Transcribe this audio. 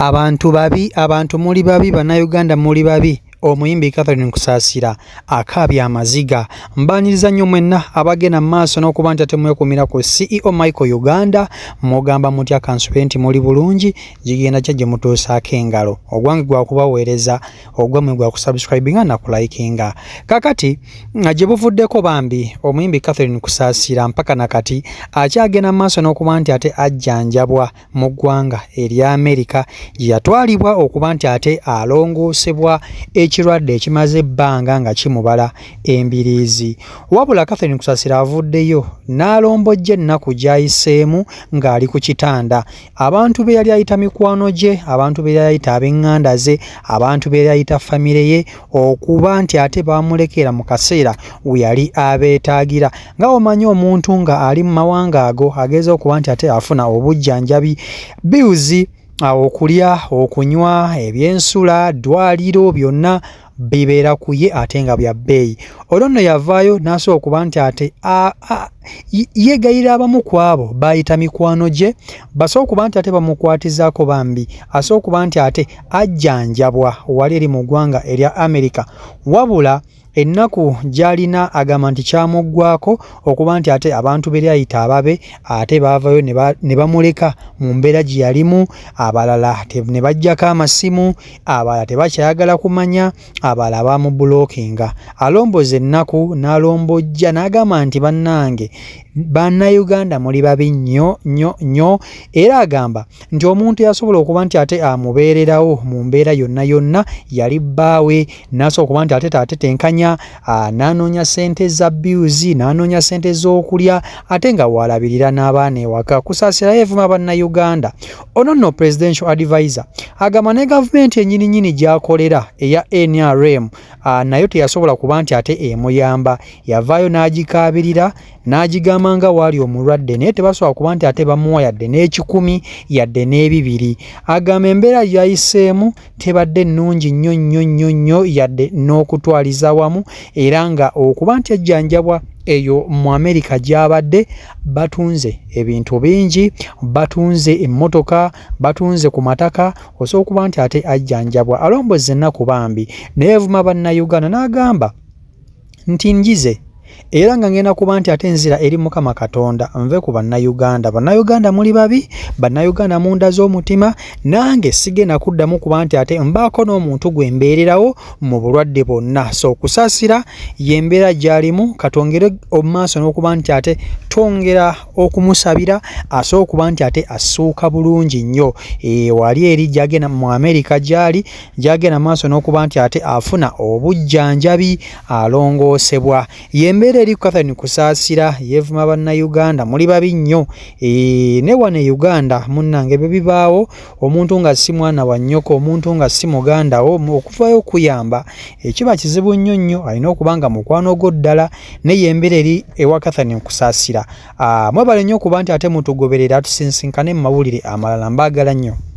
Abantu babi, abantu muli babi, Bannayuganda muli babi. Omuyimbi Catherine Kusaasira akaabye amaziga. Mbaniriza nnyo mwenna abagenda mu maaso n'okuba nti ate mwekumira ku CEO Michael Uganda. Mugamba mutya kansube nti muli bulungi, gigenda kya gye mutuusaako engalo. Ogwange gwa kubaweereza, ogwammwe gwa kusubscribinga na kulikinga. Kakati nga gye buvuddeko bambi omuyimbi Catherine Kusaasira mpaka na kati akyagenda mu maaso n'okuba nti ate ajjanjabwa mu ggwanga erya Amerika gye yatwalibwa okuba nti ate alongoosebwa ekirwadde ekimaze ebbanga nga kimubala embiriizi. Wabula Catherine Kusasira avuddeyo n'alombojja ennaku gy'ayiseemu ng'ali ku kitanda. Abantu be yali ayita mikwano gye, abantu be yali ayita ab'eŋŋanda ze, abantu be yali ayita famire ye okuba nti ate baamulekera mu kaseera we yali abeetaagira. Nga omanyi omuntu nga ali mu mawanga ago ageza okuba nti ate afuna obujjanjabi, bills, okulya, okunywa, ebyensula, ddwaliro byonna bibeera ku ye ate nga bya bbeeyi. Olwo nno yavaayo n'asobola okuba nti ate yeegayirira abamu ku abo baayita mikwano gye basobola okuba nti ate bamukwatizaako bambi asobola okuba nti ate ajjanjabwa wali eri mu ggwanga erya Amerika wabula ennaku gy'alina agamba nti kyamuggwaako okuba nti ate abantu be lyayita ababe ate baavayo ne bamuleka mu mbeera gye yalimu, abalala ne baggyako amasimu, abalala tebakyayagala kumanya, abalala baamubulookinga. Alomboza ennaku n'alombojja n'agamba nti bannange Bannayuganda muli babi nnyo nnyo nnyo era agamba nti omuntu eyasobola okuba nti ate amubeererawo mu mbeera yonna yonna yali bbaawe n'asobola okuba nti ate atetenkanya n'anoonya ssente za bills n'anoonya ssente z'okulya ate nga w'alabirira n'abaana ewaka. Kusaasira yeevuma Bannayuganda. Ono nno Presidential Advisor agamba ne gavumenti ennyininyini gy'akolera eya nrm nayo teyasobola kuba nti ate emuyamba yavaayo n'agikaabirira n'agigamba nga waali omulwadde naye tebasobola kuba nti ate bamuwa yadde n'ekikumi yadde n'ebibiri. Agamba embeera gy'ayiseemu tebadde nnungi nnyo nnyo nnyo nnyo yadde n'okutwaliza awamu era nga okuba nti ajjanjabwa eyo mu Amerika gy'abadde batunze ebintu bingi, batunze emmotoka, batunze ku mataka osobola okuba nti ate ajjanjabwa. Alombozza ennaku bambi naye evuma Bannayuganda n'agamba nti njize era nga ngenda kuba nti ate nzira eri Mukama Katonda nve ku Bannayuganda. Bannayuganda muli babi, Bannayuganda mundaze omutima, nange sigenda kuddamu kuba nti ate mbaako n'omuntu gwe mbeererawo mu bulwadde bwonna. So okusaasira y'embeera gy'alimu, katwongere omumaaso n'okuba nti ate twongera okumusabira asobola okuba nti ate assuuka bulungi nnyo. E, wali eri gy'agenda mu Amerika gy'ali gy'agenda maaso n'okuba nti ate afuna obujjanjabi alongoosebwa. Y'embeera eri Catherine Kusaasira yeevuma Bannayuganda muli babi nnyo. E, ne wano e Uganda munnange ebyo bibaawo omuntu nga si mwana wa nnyoko, omuntu nga si muganda wo okuvaayo okuyamba ekiba kizibu nnyo nnyo, alina okuba nga mukwano gwo ddala. Naye y'embeera eri ewa Catherine Kusaasira. Mwebale nnyo okuba nti ate mutugoberera, tusinsinkane mu mawulire amalala. Mbaagala nnyo.